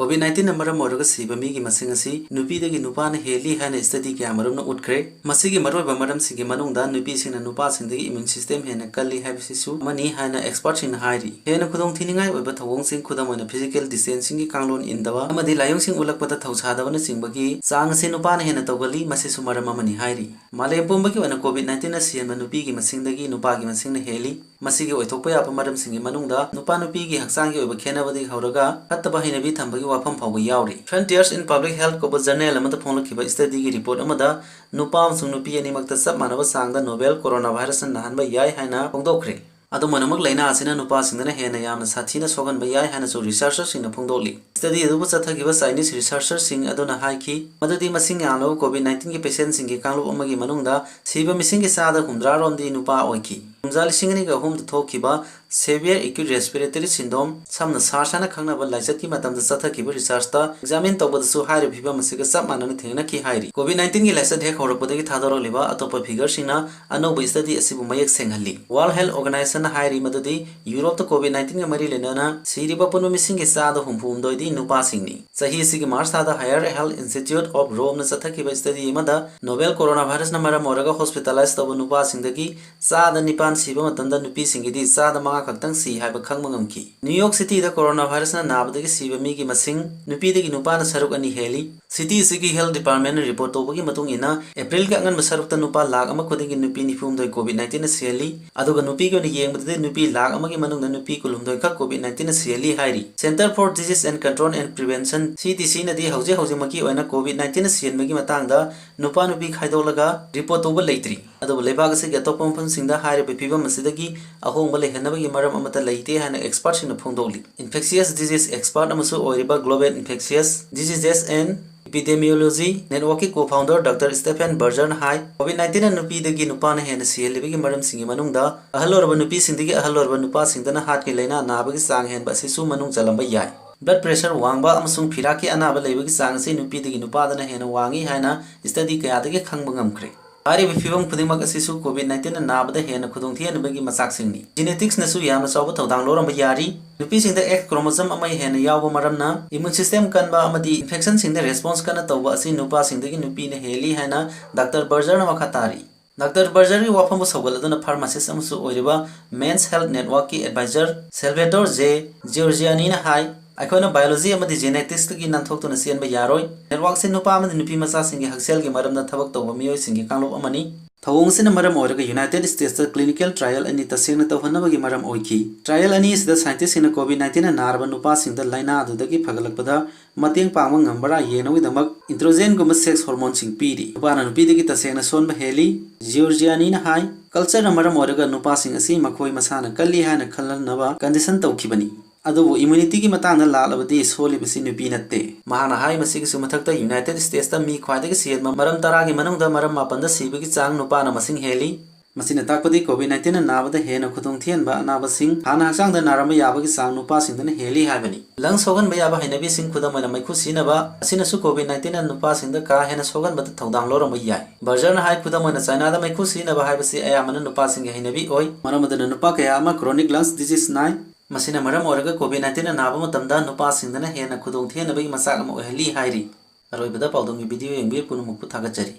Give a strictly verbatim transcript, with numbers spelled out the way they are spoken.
COVID nineteenꯅ ꯃꯔꯝ ꯑꯣꯏꯔꯒ ꯁꯤꯕ ꯃꯤꯒꯤ ꯃꯁꯤꯡ ꯑꯁꯤ ꯅꯨꯄꯤꯗꯒꯤ ꯅꯨꯄꯥꯅ ꯍꯦꯜꯂꯤ ꯍꯥꯏꯅ study ꯀꯌꯥꯃꯔꯨꯝꯅ ꯎꯠꯈ꯭ꯔꯦ꯫ ꯃꯁꯤꯒꯤ ꯃꯔꯨꯑꯣꯏꯕ ꯃꯔꯝꯁꯤꯡꯒꯤ ꯃꯅꯨꯡꯗ ꯅꯨꯄꯤꯁꯤꯡꯅ ꯅꯨꯄꯥꯁꯤꯡꯗꯒꯤ immune system ꯍꯦꯟꯅ ꯀꯜꯂꯤ ꯍꯥꯏꯕꯁꯤꯁꯨ ꯑꯃꯅꯤ ꯍꯥꯏꯅ expertꯁꯤꯡꯅ ꯍꯥꯏꯔꯤ꯫ ꯍꯦꯟꯅ ꯈꯨꯗꯣꯡꯊꯤꯅꯤꯡꯉꯥꯏ ꯑꯣꯏꯕ ꯊꯧꯑꯣꯡꯁꯤꯡ, ꯈꯨꯗꯝ ꯑꯣꯏꯅ physical distancingꯒꯤ ꯀꯥꯡꯂꯣꯟ ꯏꯟꯗꯕ ꯑꯃꯗꯤ ꯂꯥꯏꯑꯣꯡꯁꯤꯡ ꯎꯠꯂꯛꯄꯗ ꯊꯧꯁꯥꯗꯕꯅꯆꯤꯡꯕꯒꯤ ꯆꯥꯡ ꯑꯁꯤ ꯅꯨꯄꯥꯅ ꯍꯦꯟꯅ ꯇꯧꯒꯜꯂꯤ, ꯃꯁꯤꯁꯨ ꯃꯔꯝ ꯑꯃꯅꯤ ꯍꯥꯏꯔꯤ꯫ ꯃꯥꯂꯦꯝ ꯄꯨꯝꯕꯒꯤ ꯑꯣꯏꯅ COVID nineteenꯅ ꯁꯤꯍꯟꯕ ꯅꯨꯄꯤꯒꯤ ꯃꯁꯤꯡꯗꯒꯤ ꯅꯨꯄꯥꯒꯤ ꯃꯁꯤꯡꯅ ꯍꯦꯜꯂꯤ꯫ ꯃꯁꯤꯒꯤ ꯑꯣꯏꯊꯣꯛꯄ ꯌꯥꯕ ꯃꯔꯝꯁꯤꯡꯒꯤ ꯃꯅꯨꯡꯗ ꯅꯨꯄꯥ ꯅꯨꯄꯤꯒꯤ ꯍꯛꯆꯥꯡꯒꯤ ꯑꯣꯏꯕ ꯈꯦꯠꯅꯕꯗꯒꯤ ꯍꯧꯔꯒ ꯐꯠꯇꯕ ꯍꯩꯅꯕꯤ ꯊꯝꯕꯒꯤ ꯋꯥꯐꯝ ꯐꯥꯎꯕ ꯌꯥꯎꯔꯤ꯫ Frontiers in Public Health ꯀꯧꯕ journal ꯑꯃꯗ ꯐꯣꯡꯂꯛꯈꯤꯕ studyꯒꯤ report ꯑꯃꯗ ꯅꯨꯄꯥ ꯑꯃꯁꯨꯡ ꯅꯨꯄꯤ ꯑꯅꯤꯃꯛꯇ ꯆꯞ ꯃꯥꯟꯅꯕ ꯆꯥꯡꯗ novel coronavirusꯅ ꯅꯥꯍꯟꯕ ꯌꯥꯏ ꯍꯥꯏꯅ ꯐꯣꯡꯗꯣꯛꯈ꯭ꯔꯦ꯫ ꯑꯗꯨꯝ ꯑꯣꯏꯅꯃꯛ, ꯂꯥꯏꯅꯥ ꯑꯁꯤꯅ ꯅꯨꯄꯥꯁꯤꯡꯗꯅ ꯍꯦꯟꯅ ꯌꯥꯝꯅ ꯁꯥꯊꯤꯅ ꯁꯣꯛꯍꯟꯕ ꯌꯥꯏ ꯍꯥꯏꯅꯁꯨ researcherꯁꯤꯡꯅ ꯐꯣꯡꯗꯣꯛꯂꯤ꯫ Study ꯑꯗꯨꯕꯨ ꯆꯠꯊꯈꯤꯕ Chinese researcherꯁꯤꯡ ꯑꯗꯨꯅ ꯍꯥꯏꯈꯤ ꯃꯗꯨꯗꯤ ꯃꯁꯤꯡ ꯌꯥꯝꯂꯕ COVID nineteenꯒꯤ patientꯁꯤꯡꯒꯤ ꯀꯥꯡꯂꯨꯞ ꯑꯃꯒꯤ ꯃꯅꯨꯡꯗ ꯁꯤꯕ ꯃꯤꯁꯤꯡꯒꯤ ꯆꯥꯗ ꯍꯨꯝꯗ꯭ꯔꯥ ꯔꯣꯝꯗꯤ ꯅꯨꯄꯥ ꯑꯣꯏꯈꯤ꯫ ꯀꯨꯝꯖꯥ ꯂꯤꯁꯤꯡ ꯑꯅꯤꯒ ꯑꯍꯨꯝꯗ ꯊꯣꯛꯈꯤꯕ severe acute respiratory syndrome, ꯁꯝꯅ SARS ꯍꯥꯏꯅ ꯈꯪꯅꯕ ꯂꯥꯏꯆꯠꯀꯤ ꯃꯇꯝꯗ ꯆꯠꯊꯈꯤꯕ researchꯇ examine ꯇꯧꯕꯗꯁꯨ ꯍꯥꯏꯔꯤꯕ ꯐꯤꯚꯝ ꯑꯁꯤꯒ ꯆꯞ ꯃꯥꯟꯅꯅ ꯊꯦꯡꯅꯈꯤ ꯍꯥꯏꯔꯤ꯫ COVID nineteenꯒꯤ ꯂꯥꯏꯆꯠ ꯍꯦꯛ ꯍꯧꯔꯛꯄꯗꯒꯤ ꯊꯥꯗꯣꯔꯛꯂꯤꯕ ꯑꯇꯣꯞꯄ figureꯁꯤꯡꯅ ꯑꯅꯧꯕ study ꯑꯁꯤꯕꯨ ꯃꯌꯦꯛ ꯁꯦꯡꯍꯜꯂꯤ꯫ World Health Organizationꯅ ꯍꯥꯏꯔꯤ ꯃꯗꯨꯗꯤ ꯌꯨꯔꯣꯞꯇ COVID nineteenꯒ ꯃꯔꯤ ꯂꯩꯅꯅ ꯁꯤꯔꯤꯕ ꯑꯄꯨꯟꯕ ꯃꯤꯁꯤꯡꯒꯤ ꯆꯥꯗ ꯍꯨꯝꯐꯨ ꯍꯨꯝꯗꯣꯏꯗꯤ ꯅꯨꯄꯥꯁꯤꯡꯅꯤ꯫ ꯆꯍꯤ ꯑꯁꯤꯒꯤ March ꯊꯥꯗ Higher Health Institute of Romeꯅ ꯆꯠꯊꯈꯤꯕ study ꯑꯃꯗ novel coronavirusꯅ ꯃꯔꯝ ꯑꯣꯏꯔꯒ hospitalize ꯇꯧꯕ ꯅꯨꯄꯥꯁꯤꯡꯗꯒꯤ ꯆꯥꯗ ꯅꯤꯄꯥꯟ ꯁꯤꯕ ꯃꯇꯝꯗ ꯅꯨꯄꯤꯁꯤꯡꯒꯤꯗꯤ ꯆꯥꯗ ꯃꯉꯥ ꯈꯛꯇꯪ ꯁꯤ ꯍꯥꯏꯕ ꯈꯪꯕ ꯉꯝꯈꯤ꯫ New York Cityꯗ coronavirusꯅ ꯅꯥꯕꯗꯒꯤ ꯁꯤꯕ ꯃꯤꯒꯤ ꯃꯁꯤꯡ ꯅꯨꯄꯤꯗꯒꯤ ꯅꯨꯄꯥꯅ ꯁꯔꯨꯛ ꯑꯅꯤ ꯍꯦꯜꯂꯤ꯫ City ꯑꯁꯤꯒꯤ health departmentꯅ report ꯇꯧꯕꯒꯤ ꯃꯇꯨꯡ ꯏꯟꯅ, Aprilꯒꯤ ꯑꯉꯟꯕ ꯁꯔꯨꯛꯇ ꯅꯨꯄꯥ ꯂꯥꯈ ꯑꯃ ꯈꯨꯗꯤꯡꯒꯤ ꯅꯨꯄꯤ ꯅꯤꯐꯨ ꯍꯨꯝꯗꯣꯏ COVID nineteenꯅ ꯁꯤꯍꯜꯂꯤ, ꯑꯗꯨꯒ ꯅꯨꯄꯤꯒꯤ ꯑꯣꯏꯅ ꯌꯦꯡꯕꯗꯗꯤ ꯅꯨꯄꯤ ꯂꯥꯈ ꯑꯃꯒꯤ ꯃꯅꯨꯡꯗ ꯅꯨꯄꯤ ꯀꯨꯟꯍꯨꯝꯗꯣꯏ ꯈꯛ COVID nineteenꯅ ꯁꯤꯍꯜꯂꯤ ꯍꯍꯥꯏꯔꯤ꯫ Center for Disease and Control and Prevention, CDCꯅꯗꯤ ꯍꯧꯖꯤꯛ ꯍꯧꯖꯤꯛꯃꯛꯀꯤ ꯑꯣꯏꯅ COVID nineteenꯅ ꯁꯤꯍꯟꯕꯒꯤ ꯃꯇꯥꯡꯗ ꯅꯨꯄꯥ ꯅꯨꯄꯤ ꯈꯥꯏꯗꯣꯛꯂꯒ report ꯇꯧꯕ ꯂꯩꯇ꯭ꯔꯤ꯫ ꯑꯗꯨꯕꯨ ꯂꯩꯕꯥꯛ ꯑꯁꯤꯒꯤ ꯑꯇꯣꯞꯄ ꯃꯐꯝꯁꯤꯡꯗ ꯍꯥꯏꯔꯤꯕ ꯐꯤꯚꯝ ꯑꯁꯤꯗꯒꯤ ꯑꯍꯣꯡꯕ ꯂꯩꯍꯟꯅꯕꯒꯤ ꯃꯔꯝ ꯑꯃꯠꯇ ꯂꯩꯇꯦ ꯍꯥꯏꯅ expertꯁꯤꯡꯅ ꯐꯣꯡꯗꯣꯛꯂꯤ꯫ Infectious disease expert ꯑꯃꯁꯨ ꯑꯣꯏꯔꯤꯕ Global Infectious Diseases and Epidemiology Networkꯀꯤ co-founder Doctor Stephen Bergerꯅ high, COVID nineteenꯅ ꯅꯨꯄꯤꯗꯒꯤ ꯅꯨꯄꯥꯅ ꯍꯦꯟꯅ ꯁꯤꯍꯜꯂꯤꯕꯒꯤ ꯃꯔꯝꯁꯤꯡꯒꯤ ꯃꯅꯨꯡꯗ ꯑꯍꯜ ꯑꯣꯏꯔꯕ ꯅꯨꯄꯤꯁꯤꯡꯗꯒꯤ ꯑꯍꯜ ꯑꯣꯏꯔꯕ ꯅꯨꯄꯥꯁꯤꯡꯗꯅ heartꯀꯤ ꯂꯥꯏꯅꯥ ꯅꯥꯕꯒꯤ ꯆꯥꯡ ꯍꯦꯟꯕ ꯑꯁꯤꯁꯨ ꯃꯅꯨꯡ ꯆꯜꯂꯝꯕ ꯌꯥꯏ꯫ Blood pressure ꯋꯥꯡꯕ ꯑꯃꯁꯨꯡ ꯐꯤꯔꯥꯛꯀꯤ ꯑꯅꯥꯕ ꯂꯩꯕꯒꯤ ꯆꯥꯡ ꯑꯁꯤ ꯅꯨꯄꯤꯗꯒꯤ ꯅꯨꯄꯥꯗꯅ ꯍꯦꯟꯅ ꯋꯥꯡꯏ ꯍꯥꯏꯅ study ꯀꯌꯥꯗꯒꯤ ꯈꯪꯕ ꯉꯝꯈ꯭ꯔꯦ꯫ ꯍꯥꯏꯔꯤꯕ ꯐꯤꯚꯝ ꯈꯨꯗꯤꯡꯃꯛ ꯑꯁꯤꯁꯨ COVID nineteen ꯅꯥꯕꯗ ꯍꯦꯟꯅ ꯈꯨꯗꯣꯡꯊꯤꯍꯟꯕꯒꯤ ꯃꯆꯥꯛꯁꯤꯡꯅꯤ꯫ Genetics ꯅꯁꯨ ꯌꯥꯝꯅ ꯆꯥꯎꯕ ꯊꯧꯗꯥꯡ ꯂꯧꯔꯝꯕ ꯌꯥꯔꯤ꯫ ꯅꯨꯄꯤꯁꯤꯡꯗ X chromosome ꯑꯃ ꯍꯦꯟꯅ ꯌꯥꯎꯕ ꯃꯔꯝꯅ immune system ꯀꯟꯕ ꯑꯃꯗꯤ infection ꯁꯤꯡꯗ response ꯀꯟꯅ ꯇꯧꯕ ꯑꯁꯤ ꯅꯨꯄꯥꯁꯤꯡꯗꯒꯤ ꯅꯨꯄꯤꯅ ꯍꯦꯜꯂꯤ ꯍꯥꯏꯅ Doctor Berger ꯅ ꯃꯈꯥ ꯇꯥꯔꯤ꯫ Doctor Berger ꯒꯤ ꯋꯥꯐꯝꯕꯨ ꯁꯧꯒꯠꯂꯗꯨꯅ pharmacist ꯑꯃꯁꯨ ꯑꯣꯏꯔꯤꯕ Men's Health Network ꯀꯤ advisor Salvatore J Giorgiani ꯅ ꯍꯥꯏ, "ꯑꯩꯈꯣꯏꯅ biology ꯑꯃꯗꯤ genetics ꯇꯒꯤ ꯅꯥꯟꯊꯣꯛꯇꯨꯅ ꯆꯦꯟꯕ ꯌꯥꯔꯣꯏ꯫ Network ꯁꯤ ꯅꯨꯄꯥ ꯑꯃꯗꯤ ꯅꯨꯄꯤ ꯃꯆꯥꯁꯤꯡꯒꯤ ꯍꯛꯁꯦꯜꯒꯤ ꯃꯔꯝꯗ ꯊꯕꯛ ꯇꯧꯕ ꯃꯤꯑꯣꯏꯁꯤꯡꯒꯤ ꯀꯥꯡꯂꯨꯞ ꯑꯃꯅꯤ"꯫ ꯊꯧꯑꯣꯡ ꯑꯁꯤꯅ ꯃꯔꯝ ꯑꯣꯏꯔꯒ United States ꯇ clinical trial ꯑꯅꯤ ꯇꯁꯦꯡꯅ ꯇꯧꯍꯟꯅꯕꯒꯤ ꯃꯔꯝ ꯑꯣꯏꯈꯤ꯫ Trial ꯑꯅꯤ ꯑꯁꯤꯗ scientist ꯁꯤꯡꯅ COVID nineteen ꯅ ꯅꯥꯔꯕ ꯅꯨꯄꯥꯁꯤꯡꯗ ꯂꯥꯏꯅꯥ ꯑꯗꯨꯗꯒꯤ ꯐꯒꯠꯂꯛꯄꯗ ꯃꯇꯦꯡ ꯄꯥꯡꯕ ꯉꯝꯕ꯭ꯔꯥ ꯌꯦꯡꯅꯕꯒꯤꯗꯃꯛ estrogen ꯒꯨꯝꯕ sex hormone ꯁꯤꯡ ꯄꯤꯔꯤ꯫ ꯅꯨꯄꯥꯅ ꯅꯨꯄꯤꯗꯒꯤ ꯇꯁꯦꯡꯅ ꯁꯣꯟꯕ ꯍꯦꯜꯂꯤ꯫ Giorgiani ꯅ ꯍꯥꯏ, "Culture ꯅ ꯃꯔꯝ ꯑꯣꯏꯔꯒ ꯅꯨꯄꯥꯁꯤꯡ ꯑꯁꯤ ꯃꯈꯣꯏ ꯃꯁꯥꯅ ꯀꯜꯂꯤ ꯍꯥꯏꯅ ꯈꯜꯍꯟꯅꯕ condition ꯇꯧꯈꯤꯕꯅꯤ꯫ ꯑꯗꯨꯕꯨ immunity ꯒꯤ ꯃꯇꯥꯡꯗ ꯂꯥꯛꯂꯕꯗꯤ ꯁꯣꯜꯂꯤꯕꯁꯤ ꯅꯨꯄꯤ ꯅꯠꯇꯦ"꯫ ꯃꯍꯥꯛꯅ ꯍꯥꯏ, ꯃꯁꯤꯒꯤꯁꯨ ꯃꯊꯛꯇ United States ꯇ ꯃꯤ ꯈ꯭ꯋꯥꯏꯗꯒꯤ ꯁꯤꯍꯟꯕ ꯃꯔꯝ ꯇꯔꯥꯒꯤ ꯃꯅꯨꯡꯗ ꯃꯔꯝ ꯃꯥꯄꯟꯗ ꯁꯤꯕꯒꯤ ꯆꯥꯡ ꯅꯨꯄꯥꯅ ꯃꯁꯤꯡ ꯍꯦꯜꯂꯤ꯫ ꯃꯁꯤꯅ ꯇꯥꯛꯄꯗꯤ COVID nineteen ꯅ ꯅꯥꯕꯗ ꯍꯦꯟꯅ ꯈꯨꯗꯣꯡꯊꯤꯍꯟꯕ ꯑꯅꯥꯕꯁꯤꯡ ꯍꯥꯟꯅ ꯍꯛꯆꯥꯡꯗ ꯅꯥꯔꯝꯕ ꯌꯥꯕꯒꯤ ꯆꯥꯡ ꯅꯨꯄꯥꯁꯤꯡꯗꯅ ꯍꯦꯜꯂꯤ ꯍꯥꯏꯕꯅꯤ꯫ Lung ꯁꯣꯛꯍꯟꯕ ꯌꯥꯕ ꯍꯩꯅꯕꯤꯁꯤꯡ, ꯈꯨꯗꯝ ꯑꯣꯏꯅ ꯃꯩꯈꯨ ꯁꯤꯖꯤꯟꯅꯕ, ꯑꯁꯤꯅꯁꯨ COVID nineteen ꯅ ꯅꯨꯄꯥꯁꯤꯡꯗ ꯀꯥ ꯍꯦꯟꯅ ꯁꯣꯛꯍꯟꯕꯗ ꯊꯧꯗꯥꯡ ꯂꯧꯔꯝꯕ ꯌꯥꯏ꯫ Berger ꯅ ꯍꯥꯏ, ꯈꯨꯗꯝ ꯑꯣꯏꯅ China ꯗ ꯃꯩꯈꯨ ꯁꯤꯖꯤꯟꯅꯕ ꯍꯥꯏꯕꯁꯤ ꯑꯌꯥꯝꯕꯅ ꯅꯨꯄꯥꯁꯤꯡꯒꯤ ꯍꯩꯅꯕꯤ ꯑꯣꯏ꯫ ꯃꯔꯝ ꯑꯗꯨꯅ ꯅꯨꯄꯥ ꯀꯌꯥ ꯑꯃ chronic lungs disease ꯅꯥꯏ꯫ ꯃꯁꯤꯅ ꯃꯔꯝ ꯑꯣꯏꯔꯒ COVID nineteen ꯅ ꯅꯥꯕ ꯃꯇꯝꯗ ꯅꯨꯄꯥꯁꯤꯡꯗꯅ ꯍꯦꯟꯅ ꯈꯨꯗꯣꯡꯊꯤꯍꯟꯅꯕꯒꯤ ꯃꯆꯥꯛ ꯑꯃ ꯑꯣꯏꯍꯜꯂꯤ ꯍꯥꯏꯔꯤ꯫ ꯑꯔꯣꯏꯕꯗ ꯄꯥꯎꯗꯝꯒꯤ video ꯌꯦꯡꯕꯤꯌꯨ ꯄꯨꯝꯅꯃꯛꯄꯨ ꯊꯥꯒꯠꯆꯔꯤ꯫